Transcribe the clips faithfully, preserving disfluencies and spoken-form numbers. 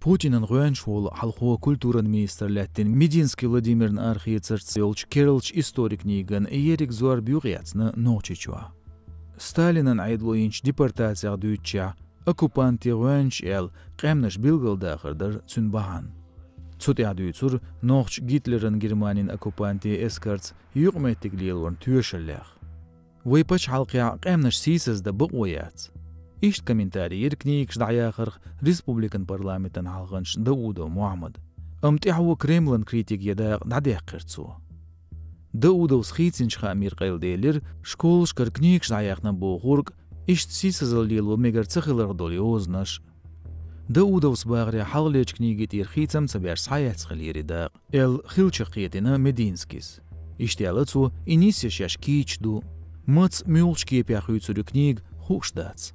Путинан гӀоьнча волу хьалхо культуран министр лаьттина Мединский Владимирна арахецарца йолчу керлачу истори книган ерриг зорба юкъаяьцна Нохчийчохь. Сталинан Ӏедало йинчу депортацех дуьйцучехь, оккупанте гӀоьнча аьлла, къаьмнаш билгалдахар дара цуьнан бахьана. Цу тӀехь дуьйцура нохчаша Гитлеран Германин оккупанте эскарца юкъаметтиг лелорна тоьшаллех. Вай пачхьалкхехь къаьмнаш сийсаздан бакъо яц. Иштта комментарий йира книгаш дӀаяхарх республикан парламентан хьалханча Даудов Мухьаммада. Амма тӀаьхьо Кремлан критика ян дакъа дӀадаьккхира цо. Даудовс хийцинчу хаамера къайладелира, школашкара книгаш дӀаяьхна бохург, иштта сийсазалла лело мегар ца хиларх долу йозанаш. Даудовс бахарехь, хьалхалерчу книги тӀера хийцам ца беш схьаэцна хиллера и дакъа, аьлла, хиллачух кхетийна Мединскийс. Иштта аьлла цо, и нисъян шаьш кийча ду. Маца, муьлхачу кепехь хуьйцур ю книга, хууш дац.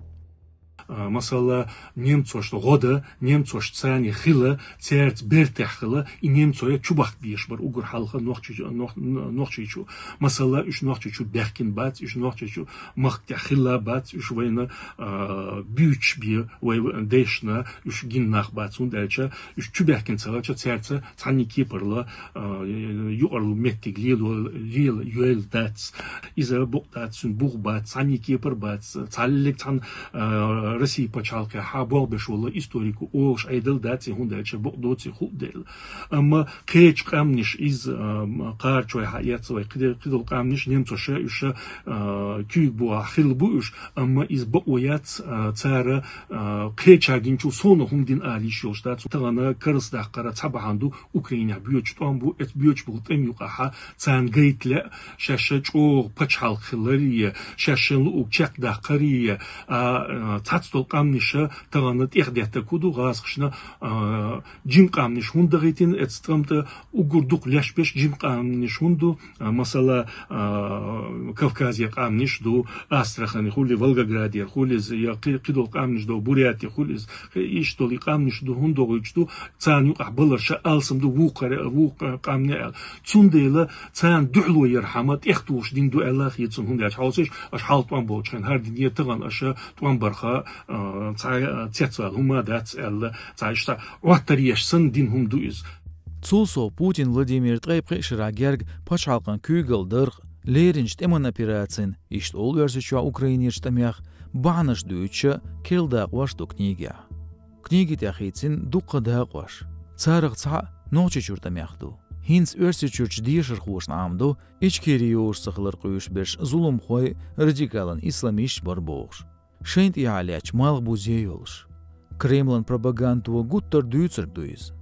А, масала, немцошна гӀо дан, немцошна царна хила, цаьрца бертехь хила, и немцой чубахка безаш бара уггар хьалха Нохчийчу, Нох-, Нохчийчу. Масала, уьш Нохчийчу баьхкина бац, уьш Нохчийчу махка тӀехь хилла бац, уьш вайна, а, буьйцуш бен вай дайшна, уьш гина нах бац, хӀунда аьлча уьш чубаьхкина ца хилча, цаьрца цхьанне кепаралла, а, юкъаралла меттиг лело, лела йойла дац. Иза бакъ дац, цуьнан бух бац, цхьанне кепара бац, цхьаллиг цхьана, а, Россин пачхьалкхехь болх беш волу историко олуш Ӏедал дац и, хӀунда аьлча бакъ доций хуу дела. Амма кхечу къаьмнаш иза, а, кхарачой хьаэцна вай кхиде-, кхидолу къаьмнаш немцоша уьш, а, куьйга бухахь хилла бу уьш, амма иза бакъо яц, а, цара, а, кхечара динчул совнаха хӀума дина ала йиш йолуш дац. Тахана карладаккхаран цхьа бахьана ду, Украинехь боьдуш тӀом бу, эцу боьдуш болу тӀеман юкъахь царна гайта лаьа, шаьш чӀогӀа пачхьалкх хиларе, шаьш шайн луург чекхдаккхаре, а, а, цхьацдолу къаьмнаш тахана тӀехдеттарг хӀун ду гӀазкхашна, а, жима къаьмнаш хӀунда дахийтина, эцу тӀамта уггар дукха леш беш жима къаьмнаш хӀунда ду, а, масала, а, Кавказе къаьмнаш ду, Астрахани хуьлий, Волгоградера хуьлий иза, я кхи-, кхидолу къаьмнаш ду, Буряти хуьлий иза, иштта долу и къаьмнаш ду, хӀунда дохуьйтуш ду, царна юкъахь баларша алсам ду вукхара-, вукху къаьмнийн аьлла. Цундела царна дуьхьало ярхьама тӀехтухуш дина ду аьлла хета суна, хӀунда аьлча хьовсийша, аша хьалха тӀом болчу хенахь хӀара дина тахана аша тӀом барха, а, цхьа, а, цецвала хӀума дац аьлла, цхьа иштта Ӏоттар еш санна дина хӀума ду иза. Цул сов Путин Владимира ткъе пхи шарахь герга пачхьалкхан куьйгалла дарх, леринчу тӀеман операцин, иштта олу Оьрсийчохь Украинерчу тӀамех, бахьанаш дуьйцуш керла дакъош ду книгехь. Книги тӀехь хийцина дуккха дакъош. Царах цхьаъ Нохчийчуьра тӀамех ду. ХӀинца Оьрсийчуьрчу дешархошна Ӏамаду, Ичкери йозуш ца хилар къуьйсуш берш зуламхой, радикалан исламисташ бара бохуш. Шайна тӀехьа лаьтташ малхбузе йолуш. Кремлан пропагандо гуттар а дуьйцург ду иза.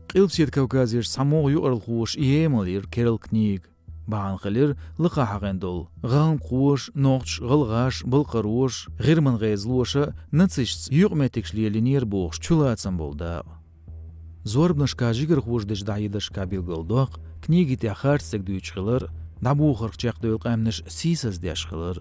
Къилбаседа Кавказерчу цхьамогӀа юкъаралхоша емал йира керла книга. Бахьана хилира лакхахь хьахийна долу гӀалмакхоша, нохчаша, гӀалгӀаша, балкхароша, гӀирман гӀезалоша нацисташца юкъаметтигаш лелийнера бохуш чулацам болу дакъа. Зорбанашкахь жигархоша дечу дӀахьедаршкахь билгалдоккху книги тӀехь харцдерг дуьйцуш хилар, дӀабохарх чекхдевлла къаьмнаш сийсаздеш хилар.